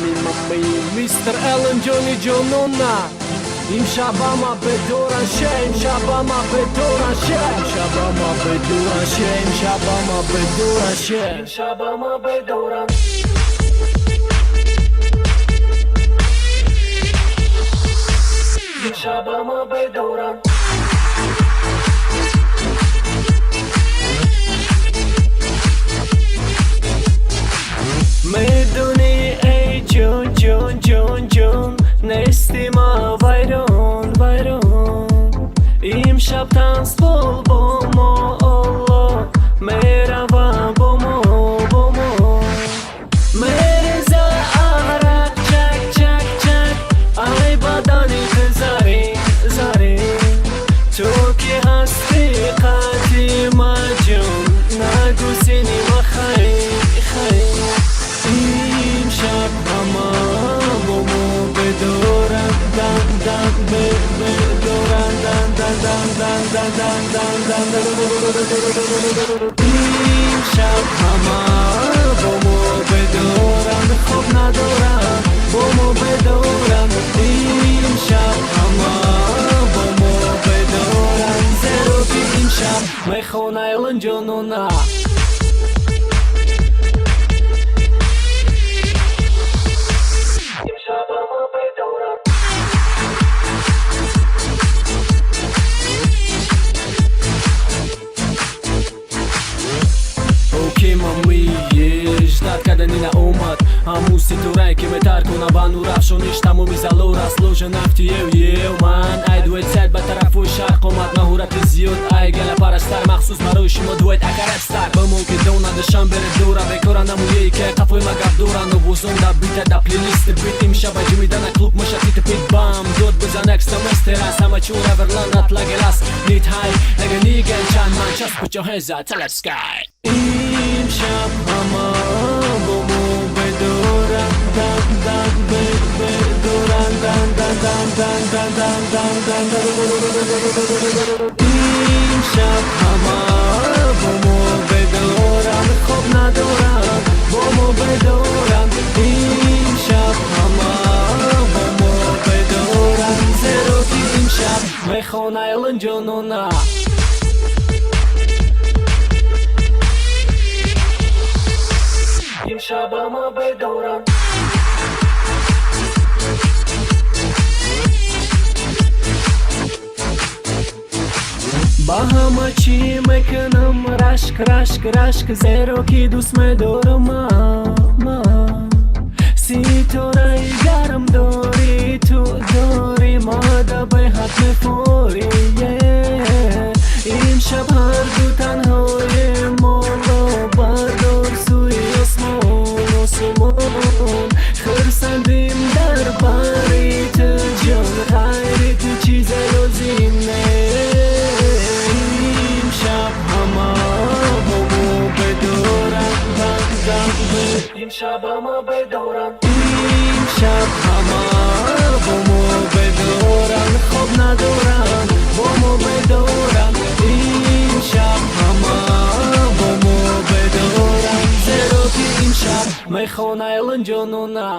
Мами, мами, мистер Эллен ҷони ҷонона. Имшаб ама бедоран ше, имшаб ама бедоран ше, имшаб ама бедоран ше, имшаб ама бедоран ше, имшаб ама бедоран. Имшаб ама бедоран. Медонӣ, эй ҷон, ҷон, ҷон, ҷон, нести ма вайрон, вайрон. Имшаб танцпол бо мо, олло мерава бо мо, бо мо. Мереза арақ чак, чак, чак, ай бадани ту зарин, зарин. Ту ки ҳастӣ қати ма, ҷон, нагӯ сини ма хай, хай. Имшаб ҳама бо мо бедоран, дан дан бедоран, дан дан дан дан дан дан дан дан дан. Имшаб ҳама бо мо бедоран, хоб надоран, бо мо бедоран. Имшаб ҳама бо мо бедоран, зеро ки имшаб мехона Эллен ҷонона. Имшаб ама бедоран. Окей, мами, ждать кардани наомад, ҳамун ситорае ки метаркона ба нурафшониш тамоми залора сложа нафти ев ев. Ман ай дуэт сайд ба тарафҳои шарқ омад, маҳорати зиёд ай галапарастар, махсус барои шумо дуэт акарастар. Бимон ки дона душанбере дора, бекора намояе ки қафои ма гап дора. Новозон да бита да плейлисти бит, имшаба ҷимидана клуб маша тити пит бам дод бизан экстаместерас ҳама чура верланат лагерас нит ҳай нага ниген чанд ман час пучоҳеза телескай. Имшаб ҳама бо мо бедоран, дан дан бедоран, дан дан дан дан дан дан дан дан дан. Имшаб ҳама бо мо бедоран, хоб надоран, бо мо бедоран. Имшаб ҳама бо мо бедоран, зеро ки имшаб мехона Эллен ҷонона. Имшаб ама бедоран. Ба ҳама чӣ мекунам рашк, рашк, рашк, зеро ки дӯст медорам ма. Ситораи гарм дорӣ ту, дорӣ, мада беҳад мефорӣ. Имшаб ҳарду танҳоем, моло бардор сӯи осмон, осмон. Хурсандим дар бари ту, ҷон, ғайри ту чизе лозим не. Имшаб ҳама бо мо бедоран, дан дан имшаб ама бедоран. Имшаб ҳама бо мо бедоран, хоб надоран, бо мо бедоран. Имшаб ҳама бо мо бедоран, зеро ки имшаб мехона Эллен ҷонона.